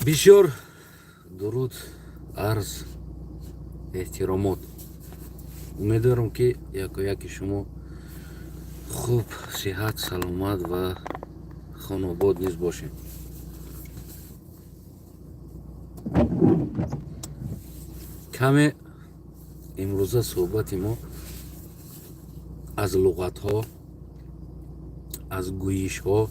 Бисёр дуруд, арз, эҳтиромот. Умедворам, ки якояки шумо хуб, сиҳат, саломат ва хонобод низ бошед. Каме имрӯза суҳбати мо аз луғатҳо, аз гӯйишҳо,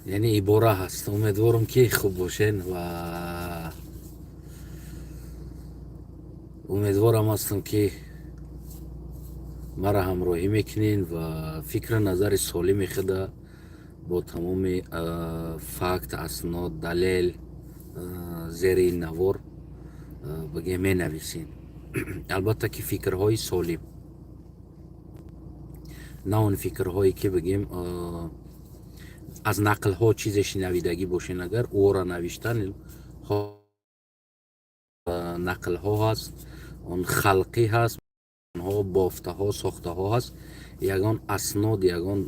яъне ибора ҳаст. Умедворам, ки хуб бошен ва умедворам ҳастам, ки маро ҳамроҳӣ мекунен ва фикру назари солими худа бо тамоми факт, аснод, далел зери ин навор бигем менависен. Албатта, ки фикрҳои солим, на он фикрҳое, ки бигем аз нақлҳо чизе шинавидагӣ бошен, агар ӯро навиштан. Нақлҳо ҳаст, он халқӣ ҳаст, онҳо бофтаҳо, сохтаҳо ҳаст, ягон аснод, ягон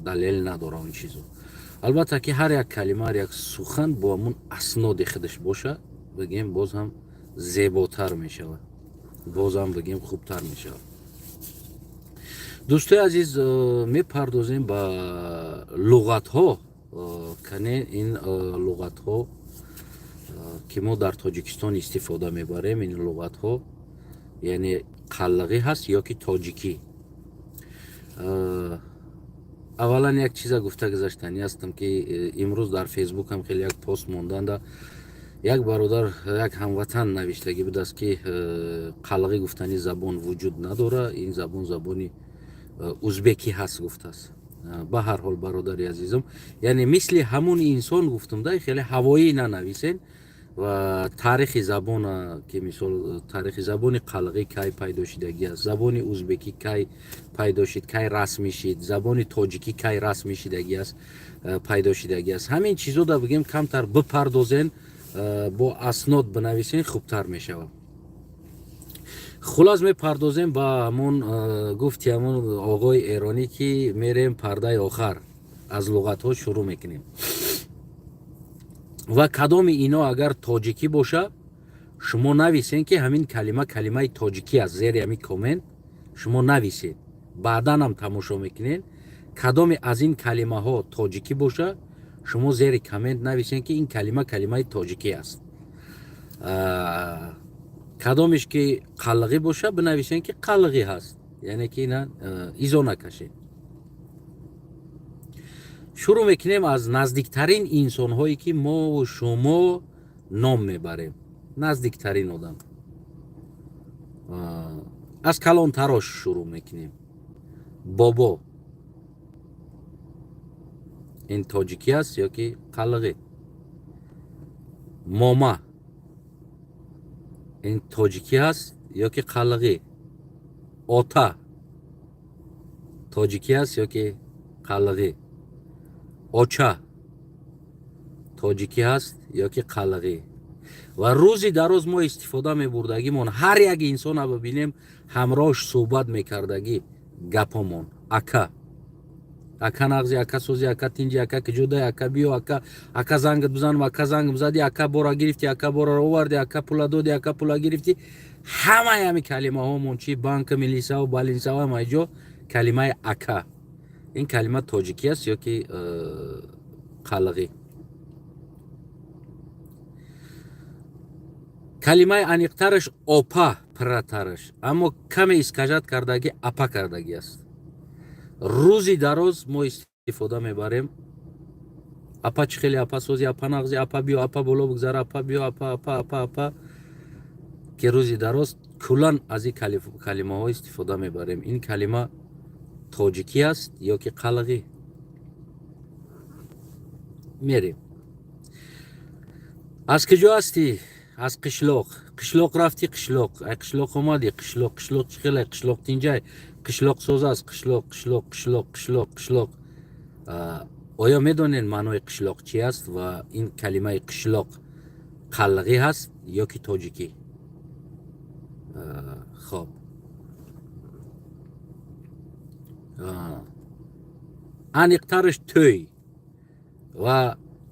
далел надора он чизо. Албатта, ки ҳар як калима, ҳар як сухан бо ҳамун асноди худаш боша, бигем, боз ҳам зеботар мешавад, боз ҳам, бигем, хубтар мешавад. Дӯстои азиз, мепардозем ба луғатҳо. Кане, ин луғатҳо, ки мо дар Тоҷикистон истифода мебарем, ин луғатҳо, яъне қаллағӣ ҳаст ё ки тоҷикӣ? Аввалан, як чиза гуфта гузаштанӣ ҳастам, ки имрӯз дар Фейсбукам хеле як пост монданда, як бародар, як ҳамватан навиштагӣ будааст, ки қалғӣ гуфтани забон вуҷуд надора, ин забон забони узбекӣ ҳаст, гуфтааст. Ба ҳар ҳол, бародари азизам, яъне мисли ҳамун инсон гуфтам да, хеле ҳавоӣ нанависен. Ва таърихи забона, ки мисол таърихи забони қалғӣ кай пайдо шидагӣ аст, забони узбекӣ кай пайдо шид, кай расмӣ шид, забони тоҷикӣ кай расмӣ шидагӣ аст, пайдо шидагӣ аст, ҳамин чизода, бигем, камтар бипардозен, бо аснод бинависен, хубтар мешавад. Хулас, мепардозем ба ҳамон гуфти ҳамон оғои эронӣ, ки мерем пардаи охар, аз луғатҳо шурӯъ мекунем. Ва кадоми ино агар тоҷикӣ боша, шумо нависен, ки ҳамин калима калимаи тоҷикӣ аст. Зери ҳамин коммент шумо нависед, баъдан ҳам тамошо мекунед. Кадоме аз ин калимаҳо тоҷикӣ боша, шумо зери коммент нависен, ки ин калима калимаи тоҷикӣ аст. Кадомеш ки қалғӣ боша, бинависен, ки қалғӣ ҳаст, яъне ки ина изо накашед. Шурӯъ мекунем аз наздиктарин инсонҳое, ки мову шумо ном мебарем. Наздиктарин одам, аз калонтарош шурӯъ мекунем. Бобо, ин тоҷикӣ аст ё ки қалғӣ? Мома, ин тоҷикӣ аст ё ки қалғӣ? Ота, тоҷикӣ аст ё ки қалғӣ? Оча, тоҷикӣ ҳаст ё ки қалғӣ? Ва рӯзи дароз мо истифода мебурдагимон, ҳар як инсона бибинем, ҳамроҳш суҳбат мекардагӣ гапомон: ака, ака нағзи, ака сози, ака тинҷи, ака киҷодай, ака биё, ака, ака зангат бизанам, ака занг зади, ака бора гирифти, ака бора оварди, ака пула доди, ака пула гирифтӣ. Ҳамаи ҳами калимаҳомон, чи банка, милисаву балинсаву, ҳамаи ҷо калимаи ака. Ин калима тоҷикӣ аст ё ки қалғӣ? Калимаи аниқтараш опа, пирратараш, аммо каме искажать кардагӣ, апа кардагӣ аст. Рӯзи дароз мо истифода мебарем: апа, чӣ хеле, апа сози, апа нағзи, апа биё, апа боло бигзара, апа биё, апа, апа, апа, апа, ки рӯзи дароз куллан аз ин калимаҳо истифода мебарем. Ин калима тоҷикӣ аст ё ки қалғӣ? Мерем. Аз куҷо ҳастӣ? Аз қишлоқ. Қишлоқ рафтӣ, қишлоқ, ай қишлоқ омадӣ, қишлоқ, қишлоқ чӣ хеле, қишлоқ тинҷай, қишлоқ соз аст, қишлоқ, қишлоқ, қишлоқ, қишлоқ, қишлоқ. Оё медонед, маънои қишлоқ чи аст ва ин калимаи қишлоқ қалғӣ ҳаст ё ки тоҷикӣ? Хоб. Аниқтараш тӯй ва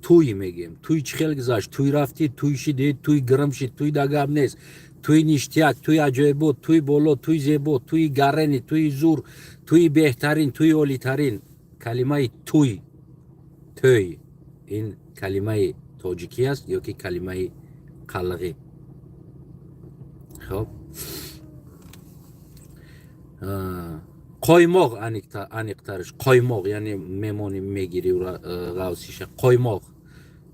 тӯй мегем. Тӯй чӣ хел гузашт, тӯй рафтӣ, тӯй шиди, тӯй гирм шид, тӯй да гап нест, тӯй ништяк, тӯй аҷоибот, тӯй боло, тӯй зебо, тӯи гарени, тӯи зур, тӯи беҳтарин, тӯи олитарин. Калимаи тӯй, тӯй, ин калимаи тоҷикӣ аст ё ки калимаи қалғӣ? Хоб, қоймоқ, аниқтараш қоймоқ, яъне мемонӣ, мегирӣ ғавсиша, қоймоқ.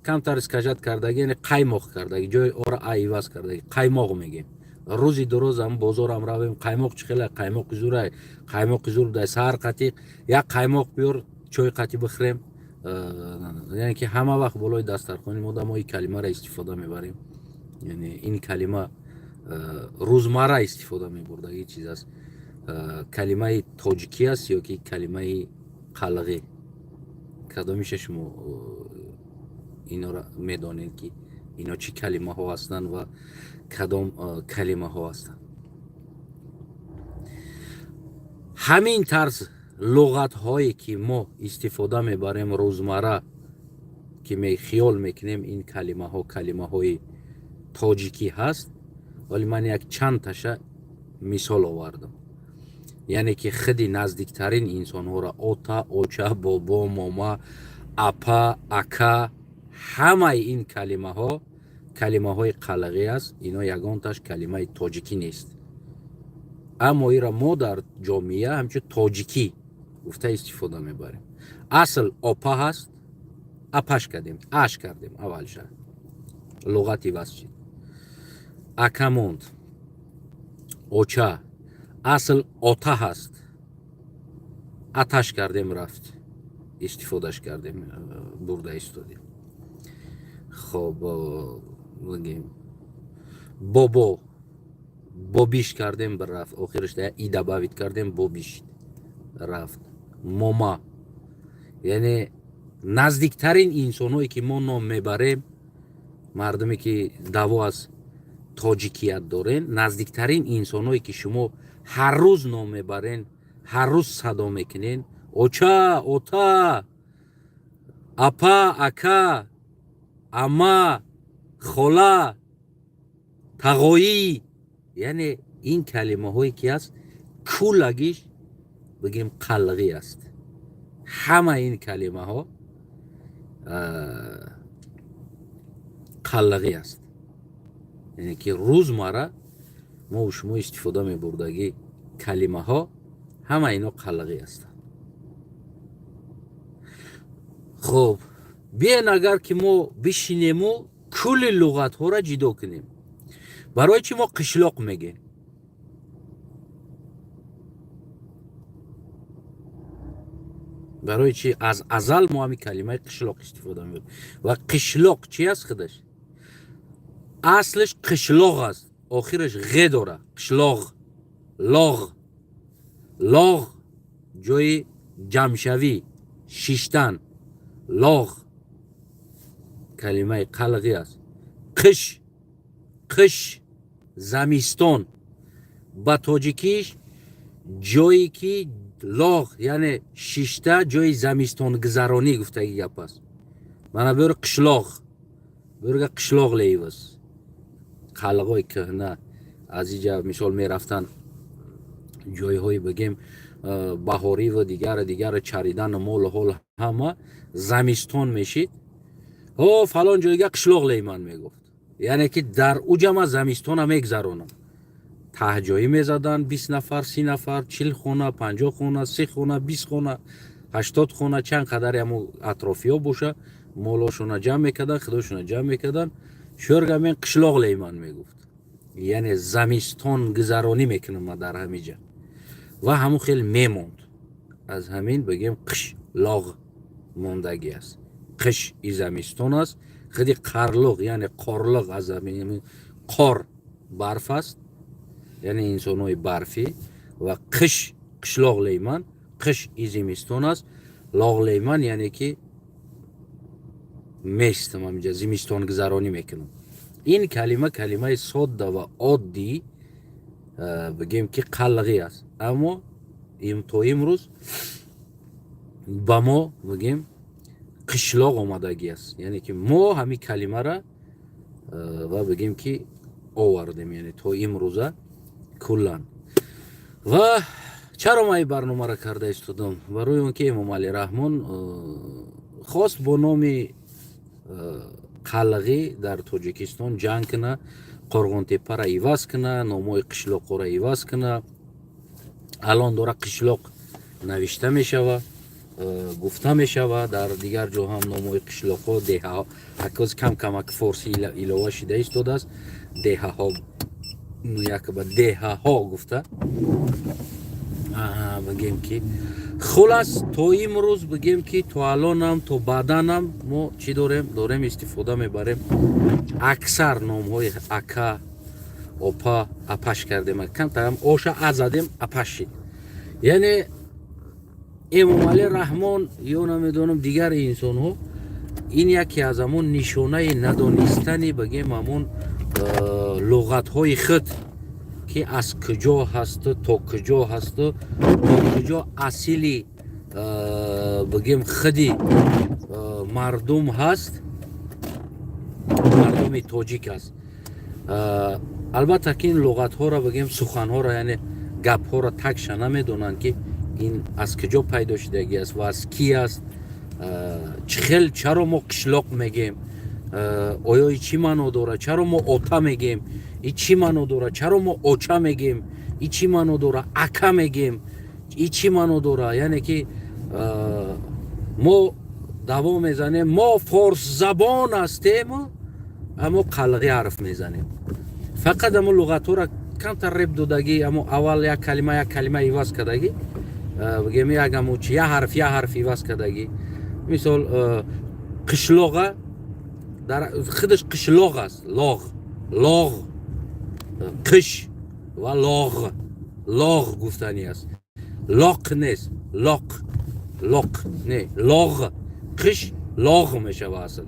Камтар искажать кардаги, яъне қаймоқ кардаги, ҷои ора а иваз кардаги, қаймоқ мегем. Рӯзи дуроз ам бозорам равем, қаймоқ чӣ хела, қаймоқи зурай, қаймоқи зур дай, саҳар қатиқ як қаймоқ биёр, чой қатӣ бихӯрем. Яъне ки ҳама вақт болои дастархони мо мо ин калимаро истифода мебарем. Яъне ин калима рӯзмарра истифода мебурдаги чиз аст. Калимаи тоҷикӣ аст ё ки калимаи қалғӣ? Кадомиша шумо инора медонед, ки ино чӣ калимаҳо ҳастанд ва кадом калимаҳо ҳастанд? Ҳамин тарз луғатҳое ки мо истифода мебарем рӯзмарра, ки хиёл мекунем, ин калимаҳо калимаҳои тоҷикӣ ҳаст, вале ман як чандташа мисол овардам. Яъне ки худи наздиктарин инсонҳоро, ота, оча, бобо, мома, апа, ака, ҳамаи ин калимаҳо калимаҳои қалғӣ аст. Ино ягонташ калимаи тоҷикӣ нест, аммо ира мо дар ҷомеа ҳамчун тоҷикӣ гуфта истифода мебарем. Асл опа ҳаст, апаш кардем, аш кардем, аввалша луғат иваз шид. Ака монд, оча асл ота ҳаст, аташ кардем, рафт, истифодаш кардем, бурда истодем. Хоб, бигем, бобо бобиш кардем, рафт, охираш и добавить кардем, бобиш рафт. Мома, яъне наздиктарин инсонҳое ки мо ном мебарем, мардуме ки даъво аз тоҷикият дорен, наздиктарин инсонҳое ки шумо ҳар рӯз ном мебарен, ҳар рӯз садо мекунен, оча, ота, апа, ака, ама, хола, тағоӣ, яъне ин калимаҳое ки ҳаст, куллагиш бигем, қалғӣ аст. Ҳама ин калимаҳо қалғӣ аст. Яъне ки рӯзмарра мо шумо истифода мебурдагӣ калимаҳо, ҳама ино қалғӣ ҳастанд. Хуб, биен, агар ки мо бишинему кулли луғатҳоро ҷидо кунем, барои чӣ мо қишлоқ мегем? Барои чи аз азал мо ҳамин калимаи қишлоқ истифода мебарем? Ва қишлоқ чи аст? Худаш аслиш қишлоқ аст, охираш ғе дора, қишлоғ, лоғ, лоғ, ҷои ҷамъшавӣ, шиштан, лоғ, калимаи қалғӣ аст. Қиш, қиш, замистон, ба тоҷикиш ҷое ки лоғ, яъне шишта, ҷои замистонгузаронӣ гуфтаги гап аст. Мана бёр қишлоқ, бёрга қишлоқ леивас. Қалғои кӯҳна аз иҷа мисол мерафтанд ҷойҳои, бигем, баҳориву дигара дигара, чаридану молу ҳол, ҳама замистон мешид, ҳо, фалон ҷойга қишлоқ лейман мегуфт, яъне ки дар уҷа ман замистона мегзаронам. Таҳҷоӣ мезаданд, 20 нафар, 30 нафар, 40 хона, 50 хона, 30 хона, 20 хона, 80 хона, чанд қадаре ҳамо атрофиё боша, молошона ҷамъ мекарданд, худошона ҷамъ мекарданд, шӯрга мен қишлоқ лейман мегуфт, яъне замистон гузаронӣ мекунам ман дар ҳамиҷа, ва ҳамун хел мемонд. Аз ҳамин, бигем, қишлоғ мондагӣ аст. Қиш и замистон аст, худи қарлуғ, яъне қорлуғ, аз ҳамин қор, барф аст, яъне инсонҳои барфӣ. Ва қиш, қишлоқ лейман, қиш и зимистон аст, лоғ лейман, яъне ки местам ҳаминҷа, зимистонгузаронӣ мекунам. Ин калима калимаи содда ва оддӣ, бигем ки, қалғӣ аст, аммо То имрӯз ба мо, бигем, қишлоқ омадагӣ аст, яъне ки мо ҳамин калимара ва бигем ки овардем, яъне то имрӯза куллан. Ва чаро ман ин барномаро карда истодам? Барои он ки Эмомалӣ Раҳмон хост бо номи қалғӣ дар Тоҷикистон ҷанг куна, Қорғонтеппаро иваз куна, номҳои қишлоқҳоро иваз куна. Алон дора қишлоқ навишта мешава, гуфта мешава. Дар дигар ҷо ҳам номҳои қишлоқҳо, деҳаҳо ҳакоз кам камак форсӣ илова шида истодааст. Деҳаҳо, якба деҳаҳо гуфта бигем ки, хулас, то имрӯз, бигем ки, то алонам, то баъданам мо чӣ дорем? Дорем, истифода мебарем аксар номҳои ака, опа, апаш кардем, камтарам оша а задем, апаш шид. Яъне Эмомалӣ Раҳмон ё намедонам, дигар инсонҳо, ин яке аз ҳамон нишонаи надонистани, бигем, ҳамон луғатҳои худ, ки аз куҷо ҳасту то куҷо ҳасту то куҷо асили, бигем, худи мардум ҳаст, мардуми тоҷик аст. Албатта ки ин луғатҳоро, бигем, суханҳоро, яъне гапҳоро такша намедонанд, ки ин аз куҷо пайдо шудагӣ аст ва аз ки аст, чӣ хел, чаро мо қишлоқ мегем, оё и чӣ маъно дорад, чаро мо ота мегем, и чӣ маъно дорад, чаро мо оча мегем, и чӣ маъно дорад, ака мегем, и чӣ маъно дорад. Яъне ки мо даво мезанем, мо форсзабон ҳастему, аммо қалғӣ ҳарф мезанем. Фақат амо луғатҳоро камтар реб додагӣ, амо аввал як калима, як калима иваз кардагӣ, бигем, як амо чи, як ҳарф, як ҳарф иваз кардагӣ. Мисол, қишлоға дар худаш қишлоқ аст, лоғ, лоғ, қиш ва лоғ, лоғ гуфтанӣ аст, лоқ нест, лоқ, лоқ не, лоғ, қиш лоғ мешава, асл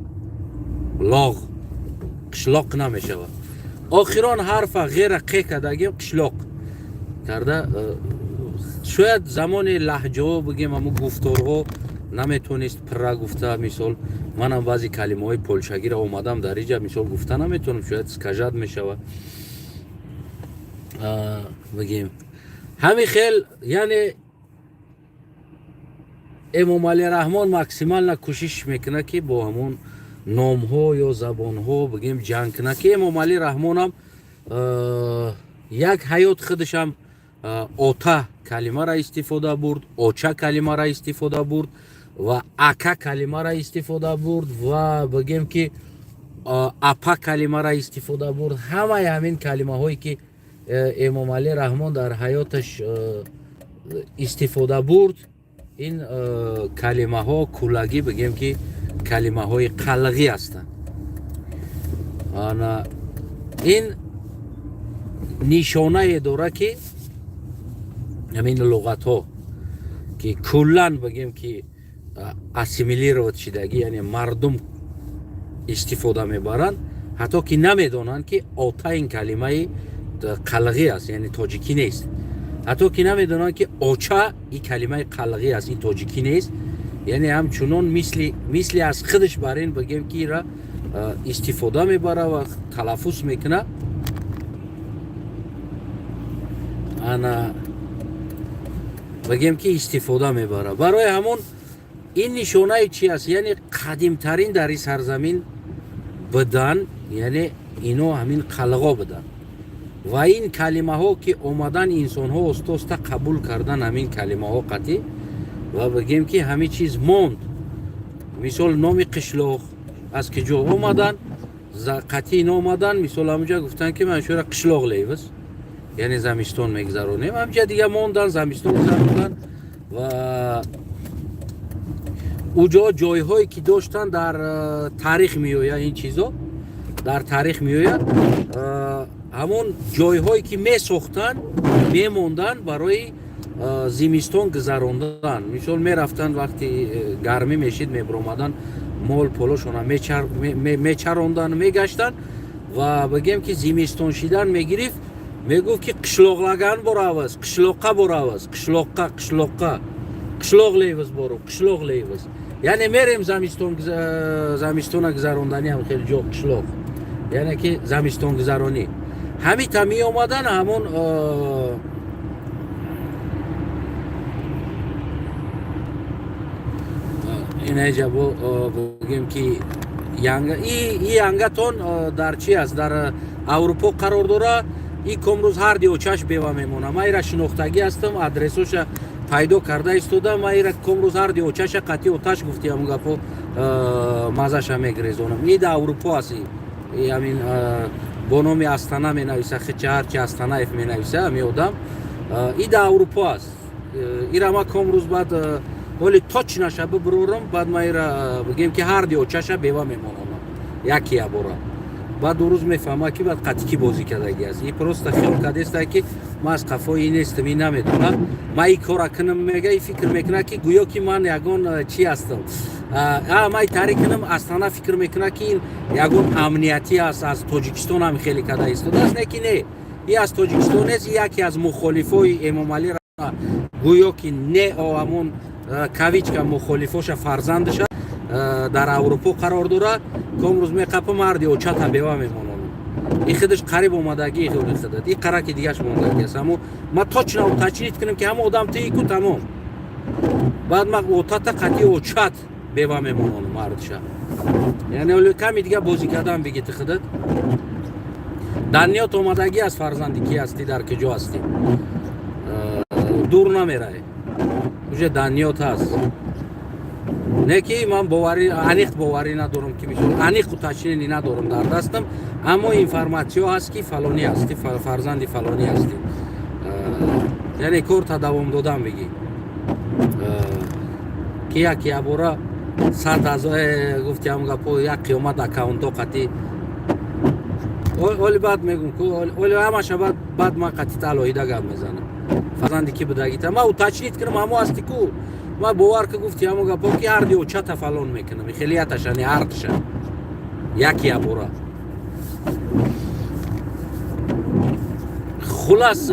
лоғ, қишлоқ намешава. Охирон ҳарфа ғера қе кардагим, қишлоқ карда. Шояд замони лаҳҷаҳо, бигем, ҳамо гуфторҳо наметонист пирра гуфта. Мисол, манам баъзе калимаҳои полшагиро омадам дар иҷа, мисол, гуфта наметонам, шояд искажать мешава, бигем, ҳамин хел. Яъне Эмомалӣ Раҳмон максимально кӯшиш мекунад, ки бо ҳамон номҳо ё забонҳо, бигем, ҷанг кунад, ки Эмомалӣ Раҳмонам як ҳаёт худашам ота калимаро истифода бурд, оча калимаро истифода бурд ва ака калимаро истифода бурд ва, бигем ки, апа калимаро истифода бурд. Ҳамаи ҳамин калимаҳое ки Эмомалӣ Раҳмон дар ҳаёташ истифода бурд, ин калимаҳо куллагӣ, бигем ки, калимаҳои қалғӣ ҳастанд. Ана ин нишонае дорад, ки ҳамин луғатҳо, ки куллан, бигем ки, ассимилировать шидагӣ, яъне мардум истифода мебаранд, ҳатто ки намедонанд, ки ота ин калимаи қалғӣ аст, яъне тоҷикӣ нест, ҳатто ки намедонанд, ки оча ин калимаи қалғӣ аст, ин тоҷикӣ нест. Яъне ҳамчунон мисли аз худаш бар ин, бигем ки, ира истифода мебара ва талаффуз мекуна. Ана, бигем ки, истифода мебара. Барои ҳамон ин нишонаи чи аст? Яъне қадимтарин дар ин сарзамин будан, яъне ино ҳамин қалғо буданд ва ин калимаҳо ки омадан, инсонҳо оста оста қабул кардан ҳамин калимаҳо қатъӣ ва, бигем ки, ҳамин чиз монд. Мисол, номи қишлоқ аз киҷо омадан? Қатъи ино омадан. Мисол, ҳамунҷа гуфтанд, ки ман шура қишлоқ левис, яъне замистон мегузаронем. Ҳамҷа дига мондан, замистон гузарондан ва уҷо ҷойҳое ки доштанд, дар таърих меояд, ин чизо дар таърих меояд. Ҳамон ҷойҳое ки месохтанд, мемонданд барои зимистон гузарондан. Мисол, мерафтанд, вақти гармӣ мешид, мебиромаданд, мол полошона мечаронданд, мегаштанд ва, бигем ки, зимистон шидан мегирифт. Мегуфт, ки қишлоқлаган боравиз, қишлоққа боравиз, қишлоққа, қишлоққа, қишлоқлейбиз, бору қишлоқлейбиз, яъне мерем замистон, замистона гузарондани ҳам хеле ҷо, қишлоқ, яъне ки замистонгузаронӣ. Ҳамита меомадан, ҳамон инаҷа бо бигем, ки и янгатон дар чи аст, дар Аврупо қарор дора. И комрӯз ҳар диочаш бева мемона. Ман ира шинохтагӣ ҳастам, адресоша пайдо карда истода. Ман ира комрӯз ҳар диочаша қатъи оташ гуфти, ҳамун гапо мазаша мегрезонам. И да Аврупо аст, и ҳамин бо номи Астана менависа, хича ҳарчи Астанаев менависа ҳами одам. И да Аврупо аст. Ира ма комрӯз баъд ҳоли точно ша бибурорам, баъд ма ира бигем, ки ҳар диочаша бева мемононам яки ябора. Баъд ду рӯз мефаҳма, ки баъд қатъи ки бозӣ кардагӣ аст. И просто хиёл кардеста, ки ман аз қафои нестам, и наметонам, ман и кора кунам, мега. И фикр мекунад, ки гӯё ки ман ягон чи ҳастам, ман и таърих кунам. Астана фикр мекунад, ки ин ягон амниятӣ аст, аз Тоҷикистон ҳам хеле карда истодааст. Не, ки не, и аз Тоҷикистон нест, и яке аз мухолифои Эмомалӣ, гӯё ки не, ҳамон кавичка мухолифоша, фарзандаша дар Аврупо қарор дорад. Комрӯз меқапам, ҳарди очата бева мемононам. И худаш қариб омадагӣ, худат и қараки дигаш мондагӣ аст. Аммо ма точно уточнить кунам, ки ҳама одам тику тамом. Баъд ма отата қатъи очат бева мемононам ҳардиша, яъне ками дига бозӣ кардан бигити. Худат дар ниёт омадагӣ аст, фарзанди ки ҳастӣ, дар куҷо ҳастӣ, дур намерай, уже дар ниёт ҳаст. Не ки ман боварӣ, аниқ боварӣ надорам, ки мисол аниқ уточнение надорам дар дастам, аммо информатсиё ҳаст, ки фалонӣ ҳастӣ, фарзанди фалонӣ ҳастӣ. Яъне корта давом додан бигӣ, ки як ябора 100 000 гуфти, ҳам гапо як қиёмат аккаунто қатӣ. Оли баъд мегум, оли ҳамаша баъд ман қатита алоҳида гап мезанам. Фарзанди ки будагита ма уточнить кунам, ҳамо ҳасти ку. Ма бовар ка, гуфти ҳамо гапо, ки ҳарди очата фалон мекунам, хелияташа не, ҳардша яки ябора. Хулас,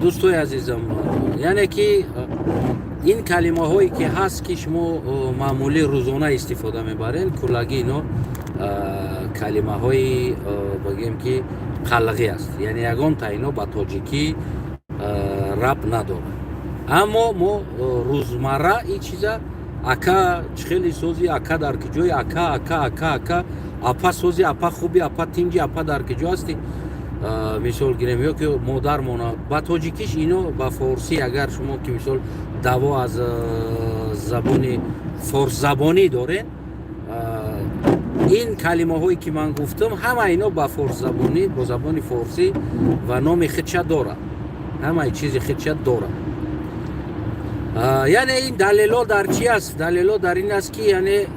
дӯстои азизам, яъне ки ин калимаҳое ки ҳаст, ки шумо маъмулӣ рӯзона истифода мебарен, куллагӣ ино калимаҳои бигем, ки қалғӣ аст, яъне ягонта ино ба тоҷикӣ рабт надорад. Аммо мо рӯзмарра ин чиза: ака, хеле сози, ака, дар куҷои, ака, ака, ака, ака, апа, сози, апа, хуби, апа, тинҷи, апа, дар куҷо ҳастӣ, мисол гирем, ё ки модармона ба тоҷикиш ино ба форсӣ. Агар шумо ки мисол даъво аз забони форсзабонӣ дорен, ин калимаҳое ки ман гуфтам, ҳама ино ба форсзабонӣ, бо забони форсӣ ва номи худша дорад, ҳамаи чизи худша дорад. Яъне ин далело дар чи аст? Далело дар ин аст, ки яъне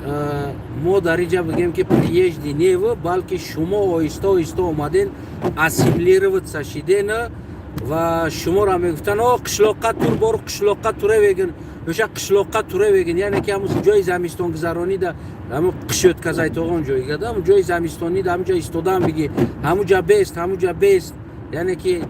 мо дар инҷа бигем, ки приезжий неву, балки шумо оҳиста оҳиста омаден, ассимилироваться шиден ва шуморо мегуфтанд: о, қишлоққа тур бор, қишлоққа туре вегин, оша қишлоққа туре вегин. Яъне ки ҳамун ҷои замистонгузаронида, ҳамун қишётказайтоғон ҷойгада, ҳамун ҷои замистонида, ҳамун ҷо истодан бигӣ, ҳамун ҷа бест, ҳамун ҷа бест. Яъне ки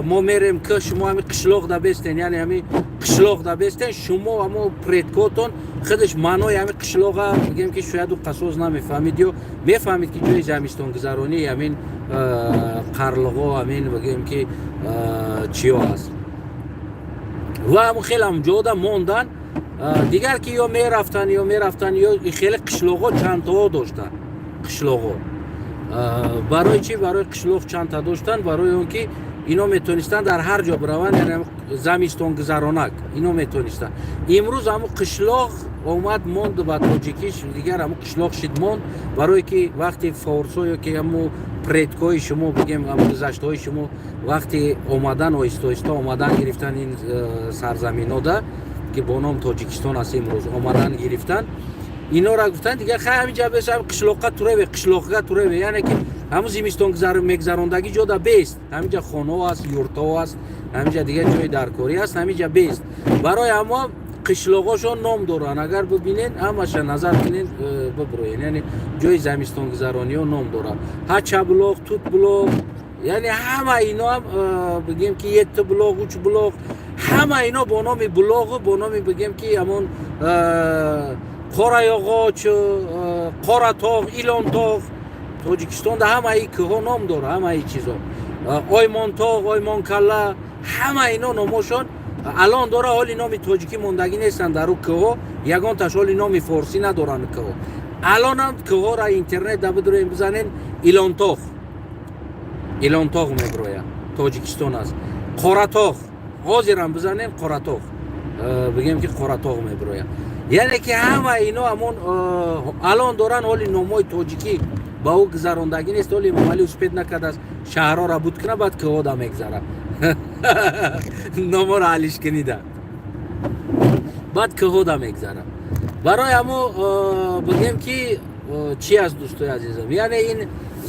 мо мерем ки шумо ҳами қишлоқ да бестен, яъне ҳами қишлоқ да бестен. Шумо ҳамо предкотон худаш маънои ҳами қишлоқа, бигем, ки шояд ӯ қасос намефаҳмид ё мефаҳмид, ки ҷои замистонгузаронии ҳамин қарлиғо, ҳамин бигем, ки чиё аст. Ва ҳамун хеле ҳам ҷода мондан дигар, ки ё мерафтанд, ё мерафтанд, ё хеле қишлоқҳо чандтаҳо доштанд. Қишлоқҳо барои чӣ? Барои қишлоқ чандта доштанд, барои он ки ино метонистанд дар ҳар ҷо бираванд, яъне замистонгузаронак ино метонистанд. Имрӯз ҳамун қишлоқ омад, монд ба тоҷикиш, дигар ҳамун қишлоқ шид, монд, барое ки вақти форсо ё ки ҳамун предкои шумо, бигем, ҳамун гузаштаҳои шумо вақти омадан, оҳиста оҳиста омадан гирифтан ин сарзаминода, ки бо ном Тоҷикистон аст имрӯз, омадан гирифтан, инора гуфтанд: дигар хай, ҳамин ҷа бес, қишлоққа туреве, қишлоқга туреве. Яъне ки ҳамун зимистон мегузарондагӣ ҷода бест, ҳаминҷа хонаҳо аст, юртҳо аст, ҳаминҷа дигар ҷои даркорӣ аст, ҳаминҷа бест. Барои ҳамо қишлоқҳошон ном доранд. Агар бибинен, ҳамаша назар кунен, бибироен, яъне ҷои замистонгузарониҳо ном дорад: ҳачаблоқ, тутблоқ. Яъне ҳама иноам, бигем ки Етти Булоқ, Уч Булоқ, ҳама ино бо номи Булоғу бо номи, бигем ки, ҳамон Қорайоғоч, Қоратоғ, Илонтоғ. Тоҷикистонда ҳамаи кӯҳҳо ном дора, ҳамаи чизо, Оймонтоғ, Оймонкалла, ҳама ино номошон алон дора. Ҳоли номи тоҷикӣ мондагӣ нестанд дар ӯ кӯҳҳо, ягонташ ҳоли номи форсӣ надоранд кӯҳҳо. Алонам кӯҳҳоро интернет да бидурем, бизанен Илонтоғ, Илонтоғ мебирояд, Тоҷикистон аст. Қоратоғ, ҳозирам бизанем Қоратоғ, бигем ки Қоратоғ мебирояд. Яъне ки ҳама ино ҳамон алон доранд, ҳоли номҳои тоҷикӣ ба ӯ гузарондагӣ нест. Ҳоли Эмомалӣ успеть накардааст шаҳрҳоро буд кунад, баъд кӯҳода мегзарад, номоро алиш кунида, баъд кӯҳода мегзарад. Барои ҳамо, бигем ки, чӣ аст, дӯстои азизам, яъне ин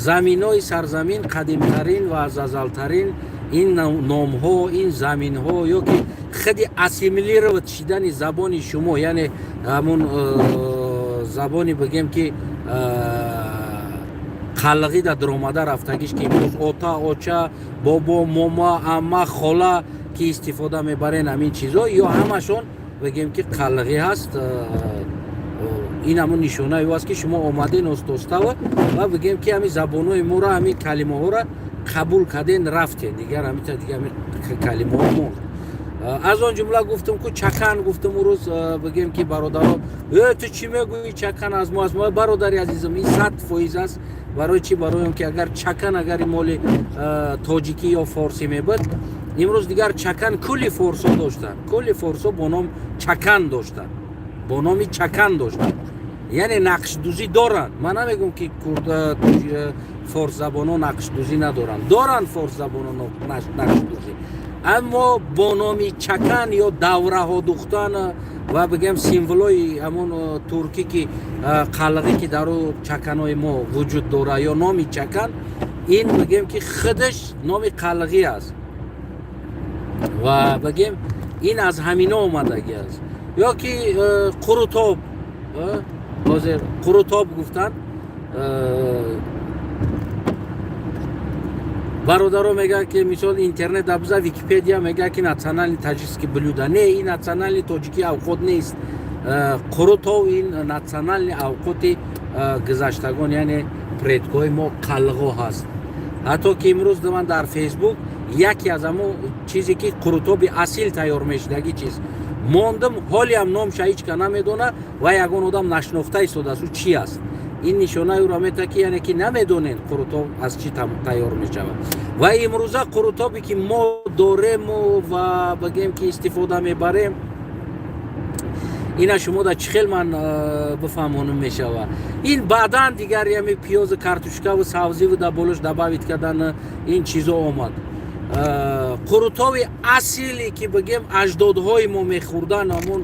заминҳои сарзамин қадимтарин ва азазалтарин ин номҳо, ин заминҳо ё ки худи ассимилировать шидани забони шумо, яъне ҳамун забони, бигем ки, қалғида дуромада рафтагиш, ки имрӯз ота, оча, бобо, мома, амма, хола ки истифода мебарен, ҳамин чизо ё ҳамашон, бигем ки, қалғӣ ҳаст. Ин ҳамун нишонаи ӯ аст, ки шумо омаден остостава ва, бигем ки, ҳамин забонҳои моро, ҳамин калимаҳоро қабул карден, рафтен. Дигар ҳамита, дигар ҳамин калимаҳо монд. Аз он ҷумла гуфтам ку, чакан гуфтам урӯз, бигем ки, бародаро: «Э, ту чӣ мегӯӣ? Чакан аз мо аст». Бародари азизам, ин 100% аст. Барои чӣ? Барои он ки агар чакан, агари моли тоҷикӣ ё форсӣ мебуд, имрӯз дигар чакан кулли форсо доштанд, кулли форсо бо ном чакан доштанд, бо номи чакан доштанд, яъне нақшдӯзӣ доранд. Ман намегӯм, ки форсзабонҳо нақшдӯзӣ надоранд. Доранд форсзабонҳо нақшдӯзӣ, аммо бо номи чакан ё давраҳо духтан ва, бигем, символои ҳамон туркӣ, ки қалғӣ, ки дар ӯ чаканҳои мо вуҷуд дорад, ё номи чакан, ин, бигем ки, худаш номи қалғӣ аст ва, бигем, ин аз ҳамино омадагӣ аст. Ё ки қурутоб, ҳозир қурутоб гуфтанд, бародаро мегӯянд, ки мисол интернет абза, Википедия мегӯяд, ки национальный таджикский блюдо. Не, ин национальный тоҷикӣ авқот нест. Қурутов ин национальный авқоти гузаштагон, яъне предкои мо, қалғо ҳаст. Ҳатто ки имрӯз ман дар Фейсбук яке аз ҳамон чизе, ки қурутоби асил тайёр мешудагӣ чиз мондам, ҳолиам номша ҳеч ка намедона ва ягон одам нашинохта истодааст, ӯ чӣ аст. Ин нишонаи ӯро метавад, ки яъне ки намедонед, қурутоб аз чӣ тайёр мешавад. Ва имрӯза қурутобе, ки мо дорему ва, бигем ки, истифода мебарем, ина шумо да чӣ хел ман бифаҳмонум мешавад? Ин баъдан дигар ями пиёзу картошкаву савзиву да болош добавить кардан, ин чизо омад. Қурутоби асиле, ки, бигем, аҷдодҳои мо мехӯрдан, ҳамон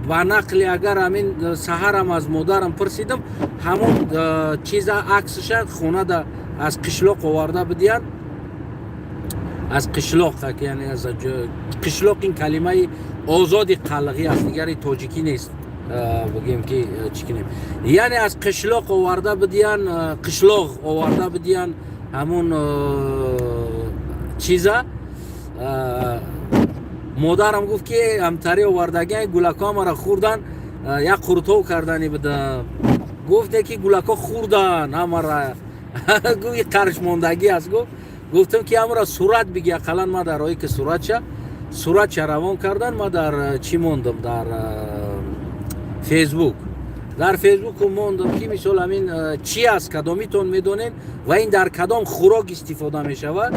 ба нақли, агар ҳамин саҳарам аз модарам пурсидам, ҳамон чиза аксаша хонада аз қишлоқ оварда бидиян, аз қишлоқ, яъне аз қишлоқ. Ин калимаи озоди қалғӣ аст, дигари тоҷикӣ нест. Бигем ки, чӣ кунем, яъне аз қишлоқ оварда бидиян, қишлоқ оварда бидиян ҳамон чиза. Модарам гуфт, ки ҳамтари овардагиан, гулакҳо ҳамаро хӯрдан, як қурутов кардани буда. Гуфте, ки гулакҳо хӯрдан ҳамара, гуфт, и қаршмондагӣ аст, гуфт. Гуфтам, ки ҳамаро сурат биги ақаллан. Ма дар роҳе, ки суратша равон кардан, ма дар чӣ мондам, дар Фейсбук, дар Фейсбуку мондам, ки мисол ҳамин чӣ аст, кадомитон медонед ва ин дар кадом хӯрок истифода мешавад?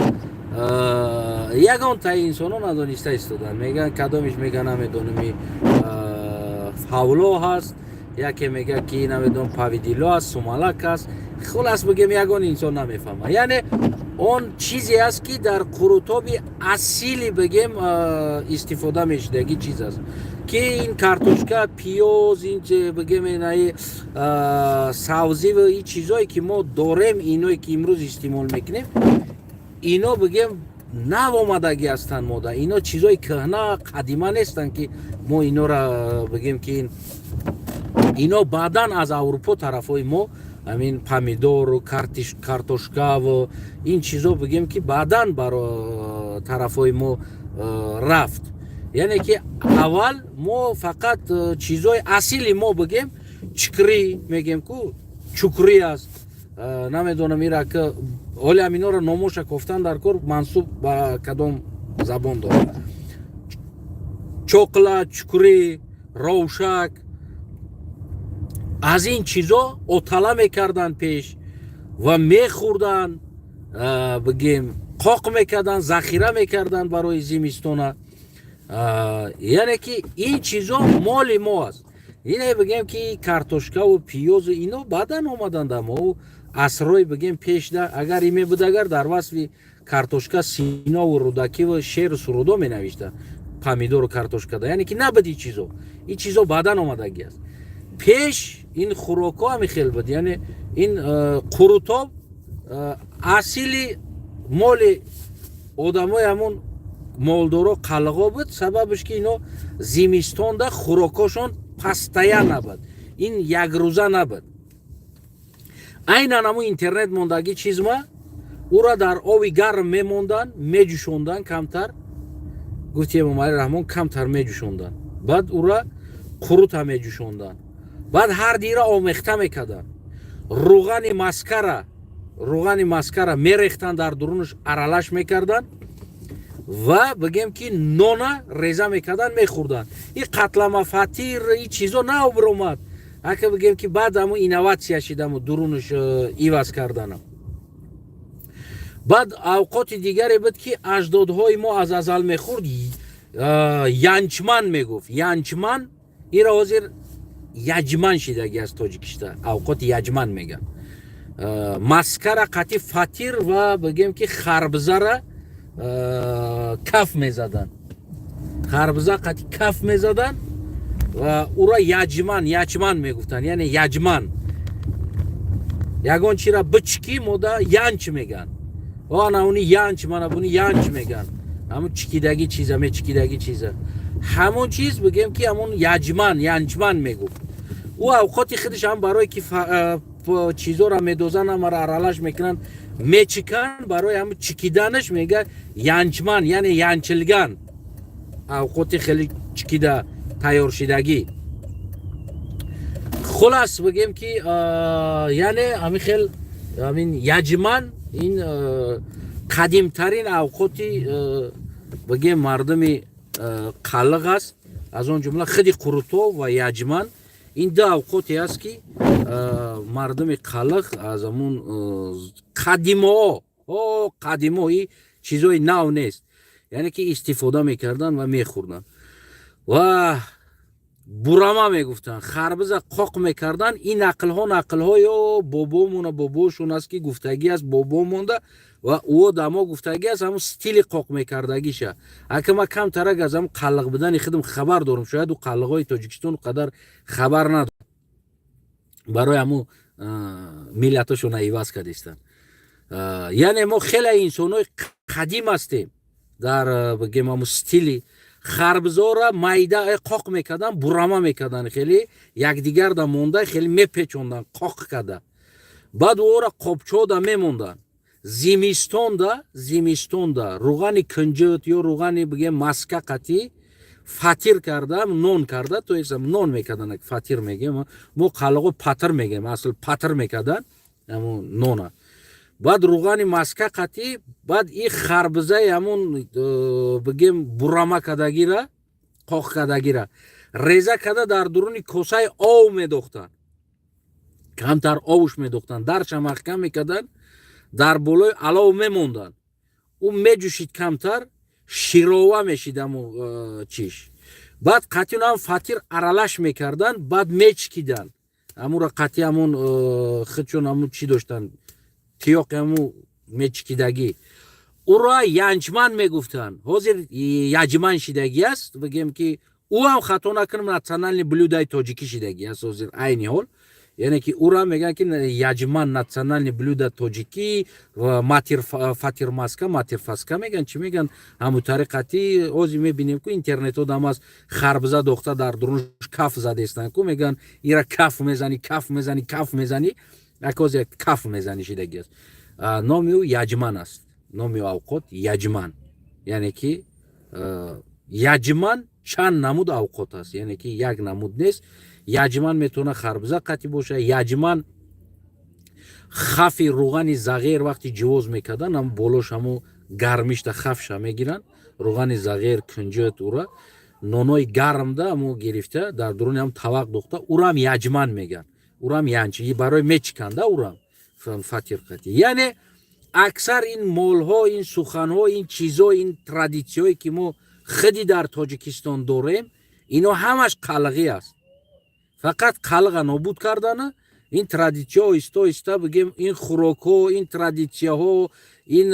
Ягон таи инсонҳо надониста истоданд. Мегӯянд, кадомиш мега, намедонам, ҳавло ҳаст, яке мега, ки намедонам, повидло аст, сумалак аст. Хулас, бигем, ягон инсон намефаҳмад. Яъне он чизе аст, ки дар қурутоби асили, бигем, истифода мешудагӣ чиз аст, ки ин картошка, пиёз, ин, бигем, инаи савзиву ин чизое, ки мо дорем, иное, ки имрӯз истеъмол мекунем, ино, бигем, нав омадагӣ ҳастанд мода. Ино чизои кӯҳна, қадима нестанд, ки мо инора, бигем, ки ино баъдан аз Аврупо тарафҳои мо Ҳамин помидору картошкаву ин чизо, бигем, ки баъдан бар тарафҳои мо рафт. Яъне ки аввал мо фақат чизои асили мо, бигем, чикрӣ мегем ку, чукрӣ аст, намедонам, ира ки ҳоли ҳаминоро номоша кофтан дар кор, мансуб ба кадом забон дорад. Чоқла, чукрӣ, ровшак, аз ин чизо отала мекарданд пеш ва мехӯрданд, бигем, қоқ мекарданд, захира мекарданд барои зимистона. Яъне ки ин чизо моли мо аст. Ине, бигем, ки картошкаву пиёзу ино баъдан омаданд. Мо асрҳои, бигем, пешда агар име буд, агар дар васфи картошка Синову Рӯдакиву шеъру сурудо менавиштанд, помидору картошкада. Яъне ки набуд ин чизо, ин чизо баъдан омадагӣ аст. Пеш ин хӯрокҳо ҳами хел буд. Яъне ин қурутоб асили моли одамои ҳамун молдоро, қалғо буд. Сабабш ки ино зимистонда хӯрокҳошон постоянно набуд, ин якрӯза набуд. Айнан ҳамун интернет мондагӣ чизма, ура дар оби гарм мемонданд, меҷӯшонданд камтар, гуфти Эмомалӣ Раҳмон, камтар меҷӯшонданд, баъд ура қурута меҷӯшонданд, баъд ҳар дира омехта мекарданд, рӯғани маскара мерехтанд дар дурунаш, аралаш мекарданд ва, бигем, ки нона реза мекарданд, мехӯрданд. И қатлама, фатир, и чизо наобромад. Ака, бигем, ки баъд ҳамун инноватсия шидаму дурунаш иваз карданам. Баъд авқоти дигаре буд, ки аҷдодҳои мо аз азал мехӯрд, янчман мегуфт. Янчман, ира ҳозир яҷман шидаги аз тоҷикишта, авқоти яҷман меган. Маскара қати фатир ва, бигем, ки харбзара каф мезаданд, харбза қати каф мезаданд ва ура яҷман, ячман мегуфтанд. Яъне яҷман, ягон чира бички, мода янч меган. Ана уни янч, мана буни янч меган, ҳамун чикидагӣ чиза, мечикидагӣ чиза, ҳамон чиз, бигем, ки ҳамун яҷман, янчман мегуфт. Ӯ авқоти худаш ҳам барое ки чизоро медозанд, ҳамаро аралаш мекунанд, мечиканд, барои ҳамун чикиданаш мега янчман, яъне янчилган, авқоти хеле чикида тайёршидагӣ. Хулас, бигем, ки яъне ҳамин хел ҳамин яҷман, ин қадимтарин авқоти, бигем, мардуми қалиқ аст. Аз он ҷумла худи қурутов ва яҷман, ин ду авқоте аст, ки мардуми қалиқ аз ҳамун қадимоҳо, қадимо, и чизои нав нест, яъне ки истифода мекарданд ва мехӯрданд. Ва бурама мегуфтанд, харбиза қоқ мекарданд. Ин нақлҳо, нақлҳои бобомона, бобошон аст, ки гуфтагӣ аст, бобо монда ва ӯ дамо гуфтагӣ аст, ҳамун стили қоқ мекардагиша. Ака, ма камтарак аз ҳамун қаллиқ будани худам хабар дорам, шояд ӯ қаллиқҳои Тоҷикистон қадар хабар надорам, барои ҳамун миллатошона иваз кардистанд. Яъне мо хеле инсонҳои қадим ҳастем дар, бигем, ҳамун стили харбизора майда қоқ мекардан, бурама мекардан, хеле якдигарда монда, хеле мепечондан, қоқ карда, баъд ӯро қобчода мемонданд. Зимистонда рӯғани кунҷут ё рӯғани, бигем, маска қатӣ фатир карда, нон карда, то есть нон мекардан, фатир мегем мо қалоқо, патир мегем, асл патир мекардан ҳамун нона. Баъд рӯғани маска қатӣ, баъд и харбизаи ҳамун, бигем, бурама кардагира, қоқ кардагира реза карда, дар дуруни косаи ов медохтанд, камтар овуш медохтанд, дарша маҳкам мекарданд, дар болои алов мемонданд, ӯ меҷӯшид камтар, широва мешид ҳаму чиш. Баъд қатъи ам фатир аралаш мекарданд, баъд мечкиданд ҳамура қатъи ҳамун худшон ҳамун чӣ доштанд, тиёқи ҳаму мечкидагӣ. Ӯро янчман мегуфтанд, ҳозир яҷман шидагӣ аст. Бигем, ки ӯ ҳам, хато накунам, национальный блюдо и тоҷикӣ шидагӣ аст ҳозир, айни ҳол. Яъне ки ӯра мегӯянд, ки яҷман национальный блюдо тоҷикӣ, матир, фатирмаска, матирфаска мегӯянд, чӣ мегӯянд, ҳамун тариқати. Ҳозир мебинем ку, интернетҳо дам аст, харбиза дохта, дар дурунш каф задестанд ку, мегӯянд ира каф мезанӣ, каф мезанӣ, каф мезанӣ. Акоз як каф мезанишидаги аст. Номи ӯ яҷман аст. Номи авқот яҷман, яъне ки яҷман чанд намуд авқот аст, яъне ки як намуд нест. Яҷман метавона харбуза қатӣ боша. Яҷман хафи руғани зағир, вақти ҷивоз мекардан, ам болош ҳамо гармишта хафша мегиранд, руғани зағир, кунҷут, ура нонои гармда амо гирифта, дар дуруни ҳам тавақ духта, урам яҷман меган, урам янчи барои мечиканда, урам фатир қатӣ. Яъне аксар ин молҳо, ин суханҳо, ин чизо, ин традитсияое ки мо худи дар Тоҷикистон дорем, ино ҳамаш қалғӣ аст. Фақат қалға нобуд кардана, ин традитсия оҳиста оҳиста, бигем, ин хӯрокҳо, ин традитсияҳо, ин,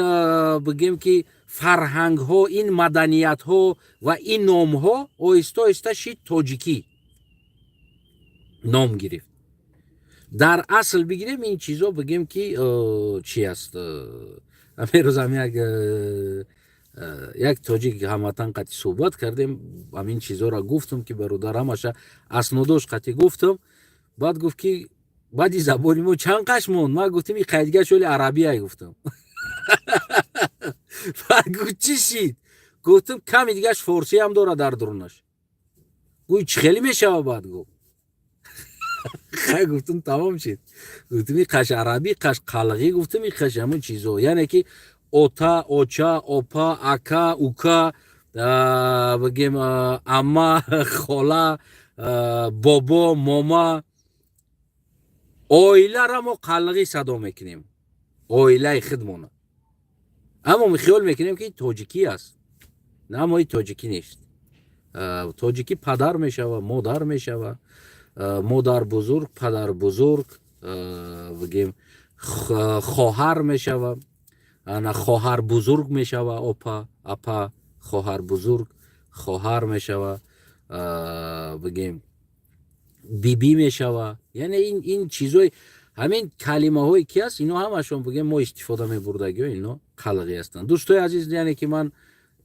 бигем ки, фарҳангҳо, ин маданиятҳо ва ин номҳо оҳиста оҳиста шид, тоҷикӣ ном гирифт. Дар асл бигирем, ин чизо, бигем ки, чи аст. Ҳамин як тоҷик ҳамватан қатӣ суҳбат кардем, ҳамин чизоро гуфтам, ки бародар, ҳамаша аснодош қатӣ гуфтам. Баъд гуфт, ки баъди забони мо чанд қаш монд? Ман гуфтам, и қайдгаш оли арабия гуфтам. Баъд гуфт: «Чӣ шид?» Гуфтам, ками дигаш форсӣ ҳам дорад дар дурунаш. Гӯй, чӣ хеле мешава? Баъд гуфт: «Хай», гуфтам, тамом шид. Гуфтам, и қаш арабӣ, қаш қалғӣ, гуфтам, и қаш ҳамун чизо, яъне ки ота, оча, опа, ака, ука, бигем, амма, хола, бобо, мома. Оилара мо қалғӣ садо мекунем, оилаи худмона, аммо хиёл мекунем, ки тоҷикӣ аст. На, аммо и тоҷикӣ нест. Тоҷикӣ падар мешава, модар мешава, модар бузург, падар бузург, бигем, хоҳар мешава, ана хоҳар бузург мешава, опа, апа, хоҳар бузург, хоҳар мешава, бигем, бибӣ мешава. Яъне ин чизои, ҳамин калимаҳое ки аст, ино ҳамашон, бигем, мо истифода мебурдагиҳо, ино қалғӣ ҳастанд, дӯстои азиз. Яъне ки ман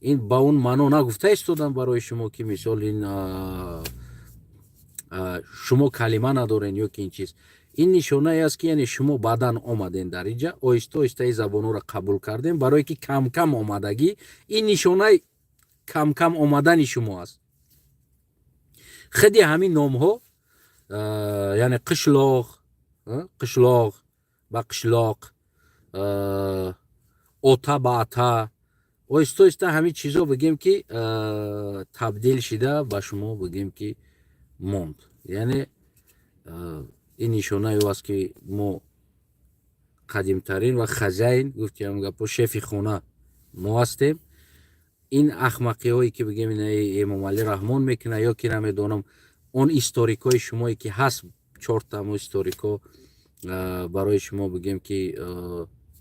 ин ба он маъно нагуфта истодам барои шумо, ки мисол ин шумо калима надорен ё ки ин чиз. Ин нишонае аст, ки яъне шумо баъдан омаден дар инҷа, оҳиста оҳиста ин забонҳоро қабул кардем, барое ки камкам омадагӣ, ин нишонаи камкам омадани шумо аст. Худи ҳамин номҳо, яъне қишлоқ, қишлоқ ба қишлоқ, ота ба ата, оҳиста оҳиста ҳамин чизо, бигем, ки табдил шида ба шумо, бигем, ки монд. Яъне ин нишонае аст, ки мо қадимтарин ва хозяин, гуфтиам гапо, шефи хона мо ҳастем. Ин ахмақиҳое ки, бигем, Эмомалӣ Раҳмон мекунад ё ки намедонам, он историкҳои шумое ки ҳаст, чортамо историко барои шумо, бигем, ки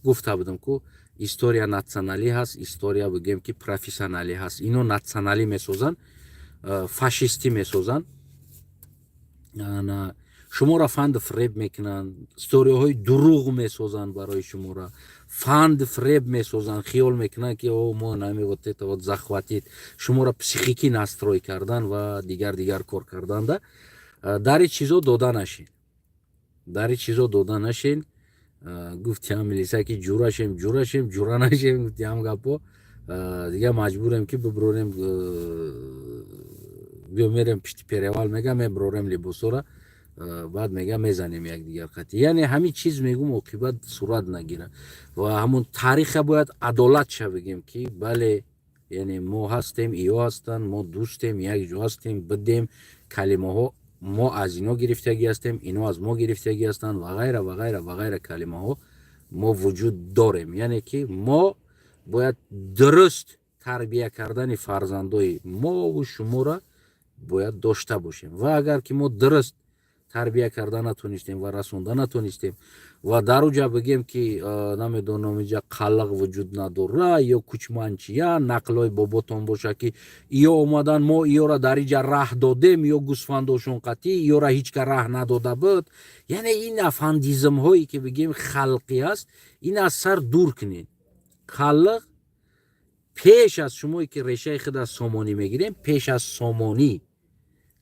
гуфта будам ку, история националӣ ҳаст, история, бигем, ки профессионалӣ ҳаст. Ино националӣ месозанд, фашистӣ месозанд, шуморо фанду фиреб мекунанд, историяҳои дурӯғ месозанд, барои шуморо фанду фиреб месозанд, хиёл мекунанд, ки о мо нами вот это вот захватит, шуморо психикӣ настрой кардан ва дигар дигар кор карданда. Дар ин чизо дода нашин, дар ин чизо дода нашин. Гуфтиам милиса, ки ҷурашем, ҷурашем, ҷура нашем, гуфтиам гапо. Дигар маҷбурем, ки биброрем, биё мерем пишти перевал, мега, меброрем либосора, баъд мега, мезанем якдигар қатӣ. Яъне ҳамин чиз, мегум, оқибат сурат нагирад ва ҳамун тариха бояд адолат ша, бигем, ки бале, яъне мо ҳастем, иё ҳастанд, мо дӯстем, як ҷо ҳастем, бидем, калимаҳо мо аз ино гирифтагӣ ҳастем, ино аз мо гирифтагӣ ҳастанд ва ғайра ва ғайра ва ғайра. Калимаҳо мо вуҷуд дорем, яъне ки мо бояд дуруст тарбия кардани фарзандои мову шуморо бояд дошта бошем. Ва агар ки мо дуруст тарбия карда натонистем ва расонда натонистем ва дар уҷа, бигем, ки намедонам, иҷа қаллақ вуҷуд надора ё кучманчия, нақлҳои боботон боша, ки иё омадан, мо иёра дар иҷа раҳ додем ё гӯсфандошон қатӣ, иёра ҳеҷ ка раҳ надода буд. Яъне ин афандизмҳое ки, бигем, халқӣ аст, ин аз сар дур кунед. Қаллақ пеш аз шумое ки решаи худ аз Сомонӣ мегирем, пеш аз Сомонӣ